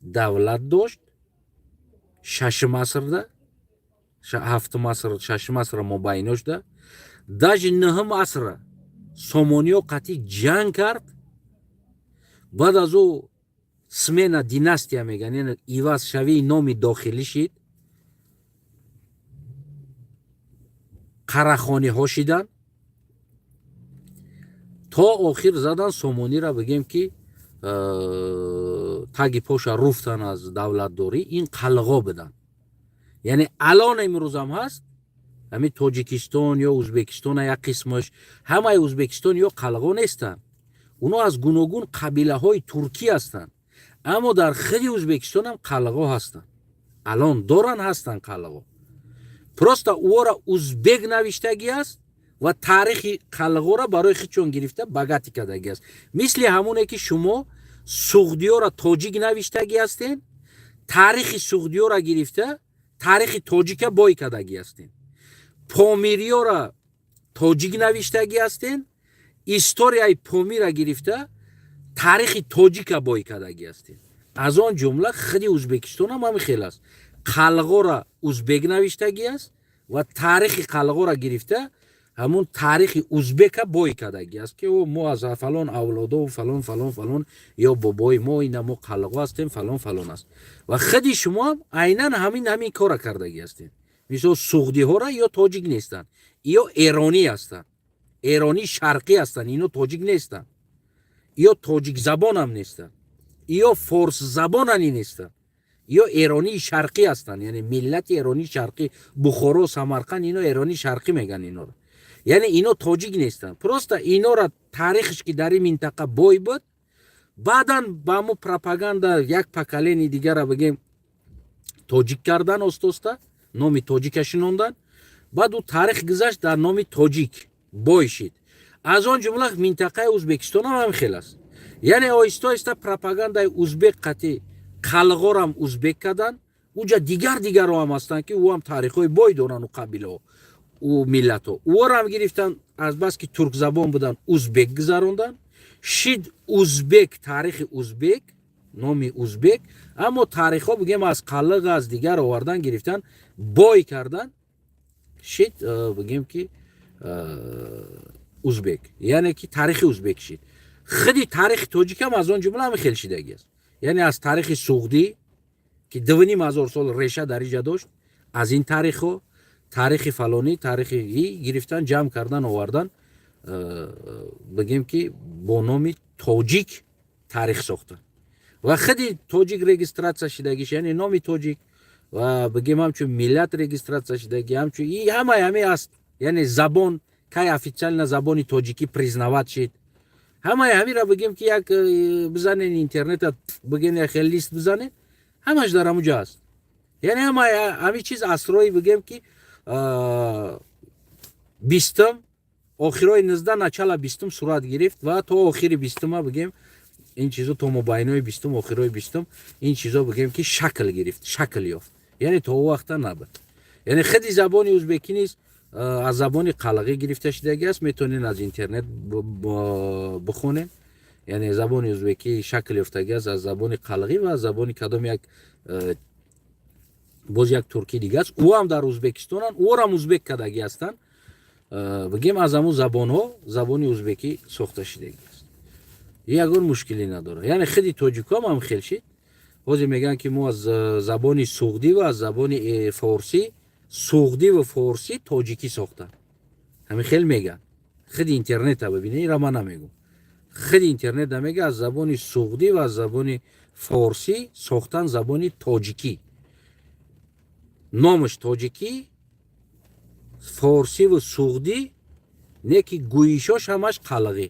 давлат дошт, шашум асрда. Ҳафтум аср, шашум асра мобайно шуда, даже нӯҳум асра Сомониё қатъи ҷанг кард. Баъд аз ӯ смена династия мегӯянд, яъне ивазшавии номи дохилӣ шид, Қарахониҳо шиданд, то охир задан Сомониро, бигем ки таги поша руфтан аз давлатдорӣ. Ин қалғо буданд. Яъне алон имрӯзам ҳаст ҳамин Тоҷикистон ё Ӯзбекистона як қисмаш. Ҳамаи Ӯзбекистон ё қалғо нестанд, оно аз гуногун қабилаҳои туркӣ ҳастанд, аммо дар худи Ӯзбекистон ҳам қалғо ҳастанд, алон доранд, ҳастанд қалғо. Просто ӯора узбек навиштагӣ аст ва таърихи қалғоро барои худшон гирифта богатый кардагӣ аст. Мисли ҳамоне ки шумо суғдиёро тоҷик навиштагӣ ҳастен, таърихи суғдиёро гирифта, таърихи тоҷика бой кардагӣ ҳастен. Помириёро тоҷик навиштагӣ ҳастен, историяи Помира гирифта, таърихи тоҷика бой кардагӣ ҳастен. Аз он ҷумла худи Ӯзбекистон ҳам ҳамин хел аст: қалғоро узбек навиштагӣ аст ва таърихи қалғоро гирифта, ҳамун таърихи узбека бой кардагӣ аст, ки мо аз фалон авлодо, фалон, фалон, фалон ё бобои мо ина, мо қалғо ҳастем, фалон, фалон аст. Ва худи шумо ҳам айнан ҳамин кора кардагӣ ҳастем. Мисол, суғдиҳоро ё тоҷик нестанд, ё эронӣ ҳастанд, эронӣ шарқӣ ҳастанд, ино тоҷик нестанд, ё тоҷикзабонам нестанд, ё форсзабонани нестанд, ё эронии шарқӣ ҳастанд, яъне миллати эронии шарқӣ, Бухоро, Самарқанд, ино эронии шарқӣ мегӯянд инора. Яъне ино тоҷик нестанд. Просто инора таърихш ки дар ин минтақа бой буд, баъдан ба ҳамо пропаганда як поколение дигара, бигем, тоҷик кардан, оста-оста номи тоҷика шинондан. Баъд ӯ таърих гузашт, дар номи тоҷик бой шид. Аз он ҷумла минтақаи Ӯзбекистон ҳам ҳамин хел аст. Яъне оҳиста оҳиста пропагандаи узбек қатӣ қалғорам узбек кардан. Уҷа дигар дигарро ҳам ҳастанд, ки ӯ ҳам таърихҳои бой доранд, ӯ қабилаҳо, ӯ миллатҳо. Ӯҳорам гирифтан, азбаски туркзабон буданд, узбек гузарондан, шид узбек, таърихи узбек, номи узбек. Аммо таърихҳо, бигем, аз қалиқ, аз дигар овардан, гирифтан, бой кардан, шид, бигем ки узбек, яъне ки таърихи узбек шид. Худи таърихи тоҷикам аз он ҷумла ҳами хел шидагӣ аст. Яъне аз таърихи суғдӣ, ки 2500 сол реша дар иҷа дошт, аз ин таърихҳо, таърихи фалонӣ, таърихи и гирифтан, ҷамъ кардан, овардан, бигем ки бо номи тоҷик таърих сохтан. Ва худи тоҷик регистрация шидагиш, яъне номи тоҷик ва, бигем, ҳамчун миллат регистрация шидагӣ, ҳамчун и ҳамаи ҳаме аст. Яъне забон кай официально забони тоҷикӣ признавать шид, ҳамаи ҳамира, бигем ки як бизанен интернета, бигем, як хел лист бизанед, ҳамаш дар ҳамуҷа аст. Яъне ҳамаи ҳамин чиз асрои, бигем ки, 20-ум, охирои 19, начало 20-ум сурат гирифт ва то охири 20-ума, бигем, ин чизо то мобайнои 20-ум, охирои 20-ум ин чизо, бигем ки, шакл гирифт, шакл ёфт. Яъне то о вақта набуд. Яъне худи забони узбекӣ низ аз забони қалғӣ гирифта шудагӣ аст. Метавонед аз интернет бихонед. Яъне забони узбекӣ шакл ёфтагӣ аст аз забони қалғӣ ва аз забони кадом як боз як туркӣ дига аст, ӯ ҳам дар Ӯзбекистонанд, ӯрам узбек кардагӣ ҳастанд. Бигем, аз ҳамун забонҳо забони узбекӣ сохта шудагӣ аст, ягон мушкилӣ надорад. Яъне худи тоҷикҳо ҳам хел шид. Ҳозир мегӯянд, ки мо аз забони суғдӣ ва аз забони форсӣ, суғдӣ ва форсӣ тоҷикӣ сохтанд. Ҳамин хел мегӯянд. Худи интернета бибинед, инро ман намегӯм, худи интернета мега: аз забони суғдӣ ва аз забони форсӣ сохтан забони тоҷикӣ, номаш тоҷикӣ, форсиву суғдӣ, не ки гӯишош ҳамаш қалғӣ.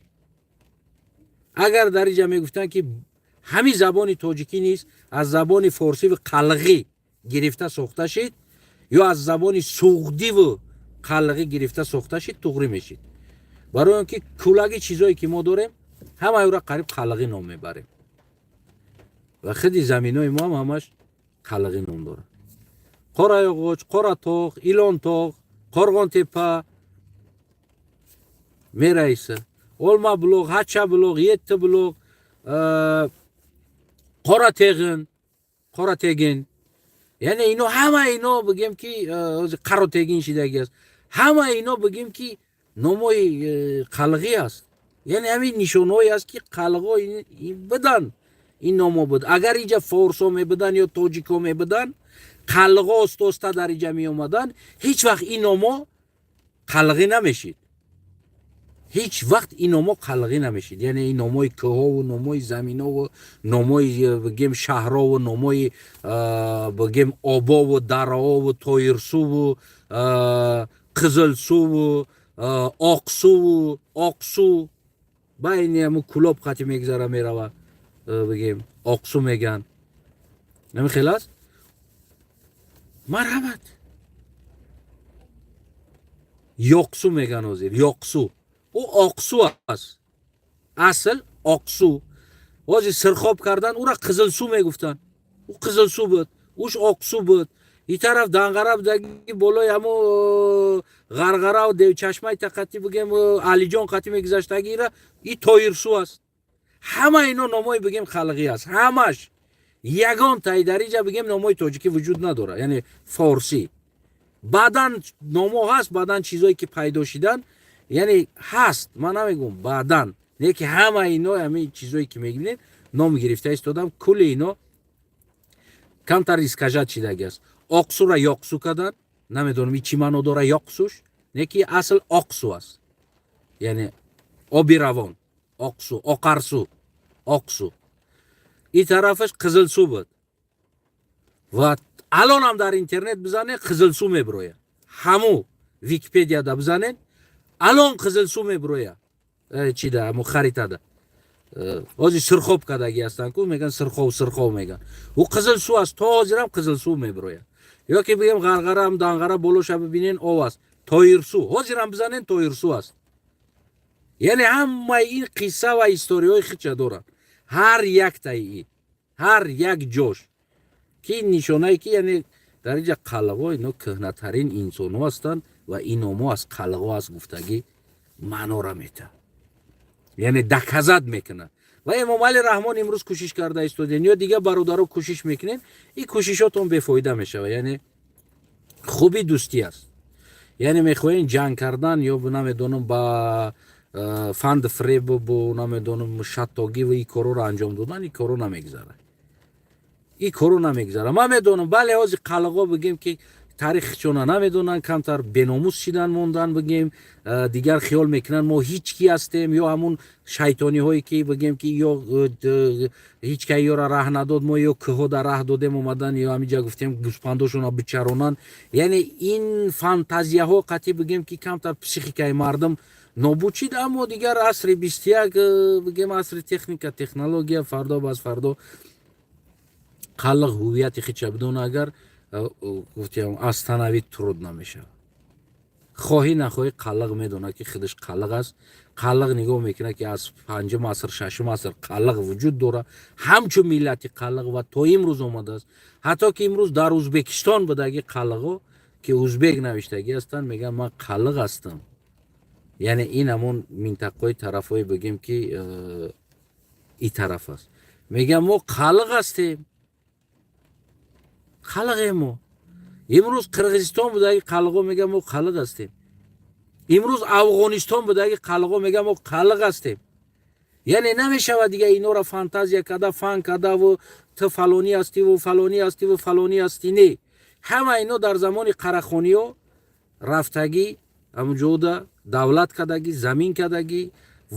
Агар дар инҷа мегуфтанд, ки ҳамин забони тоҷикӣ низ аз забони форсиву қалғӣ гирифта сохта шид ё аз забони суғдиву қалғӣ гирифта сохта шид, туғрӣ мешид. Барои он ки кӯлаги чизое ки мо дорем, ҳамаи ӯра қариб қалғӣ ном мебарем ва худи заминои мо ҳам ҳамаш қалғӣ ном дорад: Қораёғоч, Қоратоғ, Илонтоғ, Қорғонтепа мераиса, Олмабулоқ, Ҳачабулоқ, Еттибулоқ, Қоратегин, Қоратегин. Яъне ино, ҳама ино, бигем ки Қаротегин шидаги аст, ҳама ино, бигем ки, номои қалғӣ аст. Яъне ҳамин нишонҳое аст, ки қалғо будан, ин номо буд. Агар иҷа форсо мебудан ё тоҷико мебудан, қалғо оста-оста дар иҷа меомаданд, ҳеҷ вақт ин номо қалғӣ намешид. Ҳеҷ вақт ин номо қалғӣ намешид. Яъне ин номои кӯҳову номои заминову номои, бигем, шаҳрову номои, бигем, обову дараову Тоирсуву Қизилсуву Оқсуву Оқсу, байни ҳаму Кулоб қати мегзара мерава, бигем, Оқсу меган, намихел аст. Марҳамат, Ёқсу меган ҳозир, Ёқсу. Ӯ Оқсу аст, асл Оқсу. Ҳозир Сирхоб кардан, ӯра Қизилсу мегуфтанд. Ӯ Қизилсу буд, уш Оқсу буд. И тараф Данғара будаги, болои ҳамо Ғарғараву Девчашмаи тақати, бигем, Алиҷон қати мегузаштагиира, и Тоирсу аст. Ҳама ино номои, бигем, халқӣ аст ҳамаш. Ягон таи дар иҷа, бигем, номои тоҷикӣ вуҷуд надорад, яъне форсӣ. Баъдан номо ҳаст, баъдан чизое ки пайдо шидан, яъне ҳаст, ман намегӯм баъдан, не ки ҳама ино, ҳамин чизое ки мебинед, ном гирифта истодам, кулли ино камтар искажать шидаги аст. Оқсура Ёқсу кардан, намедонам и чӣ маъно дора Ёқсуш, не ки асл Оқсу аст, яъне оби равон, Оқсу, Оқарсу, Оқсу. И тарафаш Қизилсу буд ва алонам дар интернет бизанед, Қизилсу мебирояд. Ҳаму Википедияда бизанед, алон Қизилсу мебирояд. Чида, ҳаму харитада ҳозир Сирхоб кардагӣ ҳастанд ку, меган Сирхов, Сирхов меган, ӯ Қизилсу аст. То ҳозирам Қизилсу мебирояд. Ё ки, бигем, Ғарғарам, Данғара болоша бибинен, ов аст, Тоирсу. Ҳозирам бизанен, Тоирсу аст. Яъне ҳамаи ин қисса ва историҳои хича доранд, ҳар яктаи ин, ҳар як ҷош, ки нишонае ки, яъне, дар инҷа қалғо ино кӯҳнатарин инсонҳо ҳастанд ва ин номо аз қалғо аст гуфтагӣ маънора метаҳад, яъне доказать мекунад. Ва Эмомалӣ Раҳмон имрӯз кӯшиш карда истоден ё дигар бародаро кӯшиш мекунед, ин кӯшишотон бефоида мешавад. Яъне хуби дӯстӣ аст. Яъне мехоҳем ҷанг кардан ё, намедонам, ба фанду фребу бо, намедонам, шаттогӣ ва ин корҳоро анҷом додан, ин корҳо намегзарад, ин корҳо намегзарад. Ман медонам, бале, ҳозир қалғо, бигем, ки таърихчона намедонанд, камтар беномус шидан мондан, бигем, дигар хиёл мекунанд, мо ҳеҷ ки ҳастем, ё ҳамун шайтониҳое ки, бигем, ки ё ҳеҷ кай ёра раҳ надод, мо ё кӯҳо дар раҳ додем, омадан ё ҳамиҷа гуфтем гӯспандошона бичаронанд. Яъне ин фантазияҳо қатъи, бигем, ки камтар психикаи мардум нобуд шид. Аммо дигар асри 21, бигем, асри техника, технология, фардо бас фардо қаллиқ ҳуввияти хича бидона, агар гуфтем, остановить трудно мешавад. Хоҳӣ нахоҳӣ, қаллиқ медонад, ки худаш қаллиқ аст. Қаллиқ нигоҳ мекунад, ки аз панҷум аср, шашум аср қаллиқ вуҷуд дорад ҳамчун миллати қаллиқ ва то имрӯз омадааст. Ҳатто ки имрӯз дар Узбекистон будаги қаллиқо, ки узбек навиштагӣ ҳастанд, мегӯянд: «Ман қаллиқ ҳастам». Яъне ин ҳамон минтақаҳои тарафҳое, бигем, ки и тараф аст, мегӯям: «Мо қаллиқ ҳастем, қалиқем мо». Имрӯз Қирғизистон будаги қалиқо мегӯям: «Мо қалиқ ҳастем». Имрӯз Афғонистон будаги қалиқо мегӯям: «Мо қалиқ ҳастем». Яъне намешавад дига инора фантазия карда, фан кардаву ту фалонӣ ҳастиву фалонӣ ҳастиву фалонӣ ҳастӣ. Не, ҳама ино дар замони қарахониҳо рафтагӣ, ҳамунҷода давлат кардагӣ, замин кардагӣ,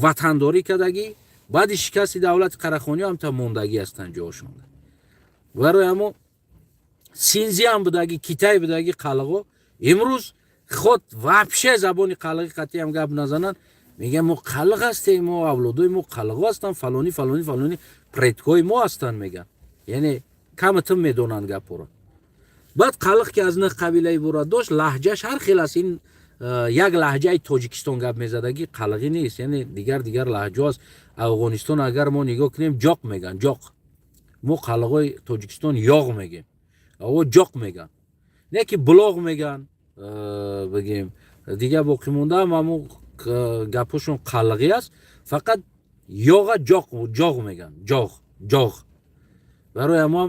ватандорӣ кардагӣ. Баъди шикасти давлати қарахониҳо ҳамта мондагӣ ҳастанд ҷоошонда. Барои ҳамо Синзиан будаги, Китай будаги қалиқо имрӯз худ вообще забони қалиқи қатъиам гап назананд, мегӯям: «Мо қалиқ ҳастем, мо авлодои мо қалиқо ҳастанд, фалонӣ, фалонӣ, фалонӣ предкои мо ҳастанд», мегӯянд. Яъне камтум медонанд гапҳоро. Баъд қалиқ, ки аз нӯҳ қабила иборат дошт, лаҳҷаш ҳар хел аст. Ин як лаҳҷаи Тоҷикистон гап мезадагӣ қалиқӣ нест, яъне дигар дигар лаҳҷо аст. Афғонистон агар мо нигоҳ кунем, ҷоқ мегӯянд, ҷоқ. Мо қалиқои Тоҷикистон ёғ мегем, аво ҷоқ мегӯянд, не ки булоғ мегӯянд, бигем, дигар боқӣ мондаам ҳамо гапҳошон қалиқӣ аст, фақат ёға ҷоқ, ҷоғ мегӯянд, ҷоғ, ҷоғ. Барои ҳамам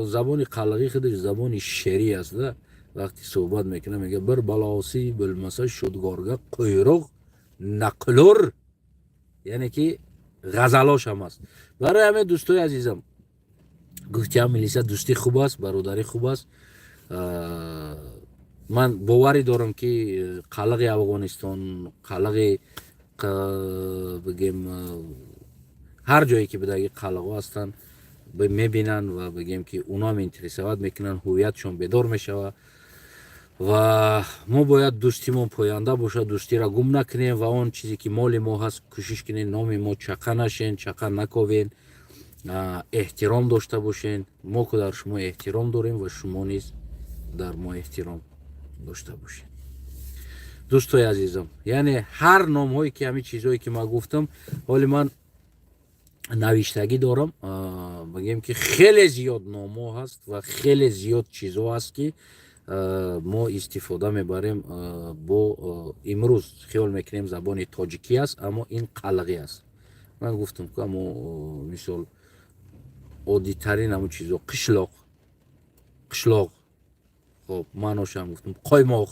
забони қалғӣ худаш забони шерӣ аст да. Вақти суҳбат мекунам, мега: «Bir балоси bo'lмаса шудгорга quyruq naqilur», яъне ки ғазалош ҳам аст. Барои ҳамин, дӯстои азизам, гуфтиам, милиса, дӯстӣ хуб аст, бародарӣ хуб аст. Ман боварӣ дорам, ки қалғи Афғонистон, қалғи, бигем, ҳар ҷое ки будаги қалғҳо ҳастанд, мебинанд ва, бигем, ки уноам интересовать мекунанд, ҳувиятшон бедор мешавад ва мо бояд дӯстимон поянда бошад, дӯстиро гум накунем ва он чизе ки моли мо ҳаст, кӯшиш кунем, номи мо чақа нашен, чақа наковен, эҳтиром дошта бошен. Мо ку дар шумо эҳтиром дорем ва шумо низ дар мо эҳтиром дошта бошед, дӯстои азизам. Яъне ҳар номҳое ки, ҳамин чизҳое ки ман гуфтам, ҳоли ман навиштагӣ дорам, бигем, ки хеле зиёд номҳо ҳаст ва хеле зиёд чизҳо ҳаст, ки мо истифода мебарем. Бо имрӯз хиёл мекунем, забони тоҷикӣ аст, аммо ин қалғӣ аст. Ман гуфтам ку, амо мисол, оддитарин ҳамун чизо: қишлоқ, қишлоқ. Хоб, маъношам гуфтам, қоймоқ,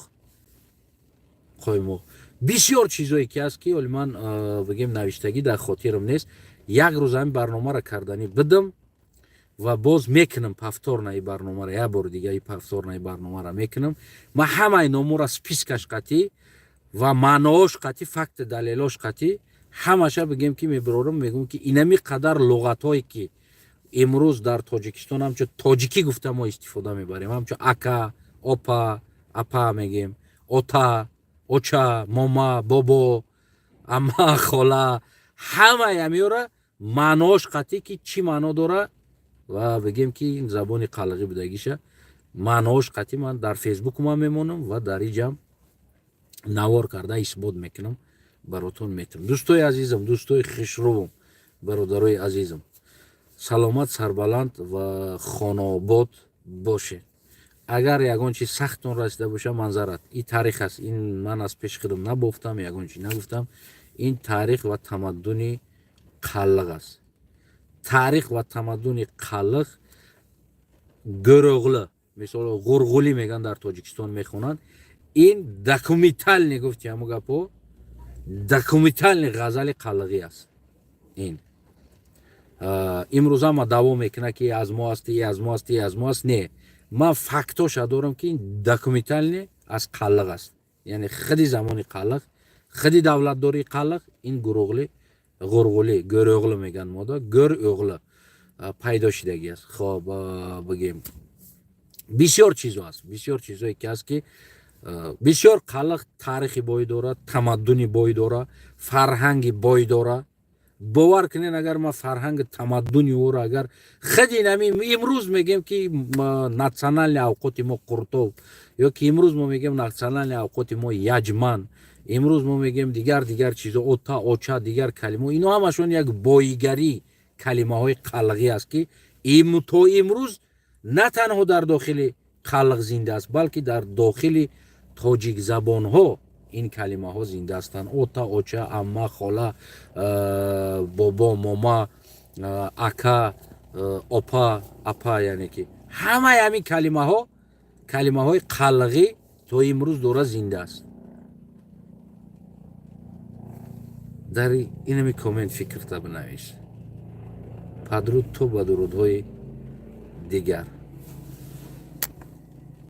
қоймоқ. Бисёр чизое ки ҳаст, ки оли ман, бигем, навиштагӣ дар хотирам нест. Як рӯз ҳамин барномаро карданӣ бидам ва боз мекунам повторно и барномаро, як бори дига и повторно и барномаро мекунам. Ман ҳамаи номоро список аш қатӣ ва маъноҳош қатӣ, факти далелош қатӣ, ҳамаша, бигем, ки мебирорам, мегӯм, ки инами қадар луғатҳое ки имрӯз дар Тоҷикистон ҳамчун тоҷикӣ гуфта мо истифода мебарем, ҳамчун ака, опа, апа мегем, ота, оча, мома, бобо, амма, хола, ҳамаи ҳамиёра маъноҳош қатӣ, ки чӣ маъно дора ва, бигем, ки ин забони қалғӣ будагиша маъноҳош қатӣ ман дар Фейсбукумам мемонам ва дар иҷам навор карда исбот мекунам, баротон метам. Дӯстои азизам, дӯстои хушрувам, бародарои азизам, саломат, сарбаланд ва хонаобод бошед. Агар ягон чиз сахтон расида боша, маъзарат. Ин таърих аст, ин ман аз пеши худам набофтам, ягон чиз нагуфтам. Ин таърих ва тамаддуни қаллиқ аст. Таърих ва тамаддуни қаллиқ, Гӯроғлӣ, мисол, Ғурғулӣ меган, дар Тоҷикистон мехонанд. Ин документальный, гуфти ҳамо гапо, документальный ғазали қаллиғӣ аст. Ин имрӯза ма даъво мекунад, ки аз мо аст, аз мо аст, аз мо аст. Не, ман фактоша дорам, ки ин документальный аз қаллиқ аст, яъне худи замони қаллиқ, худи давлатдории қаллиқ ин гуруғли, ғурғулӣ, гӯроғлӣ меган мода, гӯр o'ғли пайдо шидагӣ аст. Хоб, бигем, бисёр чизо аст, бисёр чизое ки аст, ки бисёр қаллиқ таърихи бой дорад, тамаддуни бой дора, фарҳанги бой дора. Бовар кунед, агар ман фарҳанги тамаддуни ӯро, агар худи нами имрӯз мегем, ки национальный авқоти мо қуртоб, ё ки имрӯз мо мегем, национальный авқоти мо яҷман, имрӯз мо мегем дигар дигар чизо, ота, оча, дигар калимо, ино ҳамашон як боигарӣ калимаҳои қалғӣ аст, ки то имрӯз на танҳо дар дохили қалғ зинда аст, балки дар дохили тоҷикзабонҳо ин калимаҳо зинда ҳастанд: ота, оча, амма, хола, бобо, мома, ака, опа, апа. Яъне ки ҳамаи ҳамин калимаҳо калимаҳои қалғӣ то имрӯз дора зинда аст. Дар инами коммент фикрта бинавис. Падруд то ба дурудҳои дигар.